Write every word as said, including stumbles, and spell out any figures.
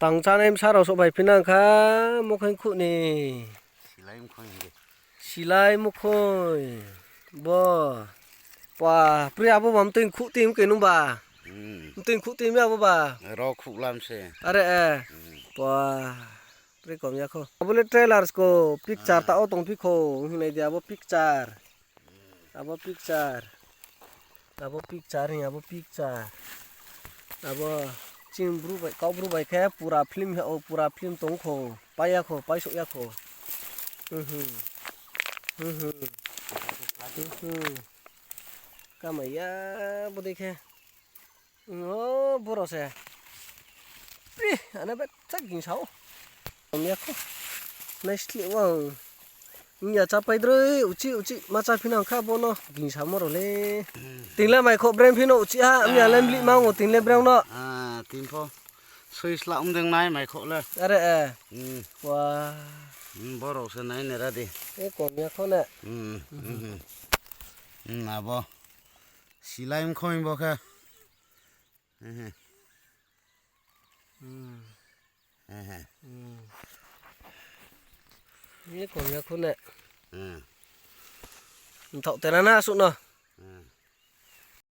Tang chánai bsa rao souhphai phi nang kha, mokhoing khuh ni. Silai mkhoing hing de. Silai mkhoing. Bo. Pa, pri abo ba mtoi khuh tim khe nung ba. Hmm. Mtoi khuh tim ya abo ba. Ro khuh lam se. Are, eh. Hmm. Pa. Pri kom ya kho. Abo le trailers ko picture Ah. ta o tong phi kho. Hing nai di abo picture. Abo picture. Abo picture hing, abo picture. Abo chini bru bai, kau bru bai khe pura film he, o pura film tong kho. Pai ya kho, pai souh ya kho. Mhm. Mhm. Mhm. Kamai ya bo dei khe. O, boro se. Pri, ano betha gingsa o. Kom ya kho. Nai sli wang. Nya chapai droi, uchi, uchi, ma cha phi nang kha bo no. Gingsa mo ro le. Ting le mai kho breng phi no uchi ha, mya le mlih ma ong o ting le breng no. Ah, ting pho. Soi sla ong deng nai mai kho le. Are, eh. Hmm. Wa. Hmm, boro se nai ne ra di. E kom ya kho ne. Hmm, hmm, hmm. Hmm, abo. Silai mkhoing bo khe. Ehe. Hmm. Ehe. Hmm. Ye kom ya kho ne. Hmm. Mthaoh tena na asuh no. Hmm.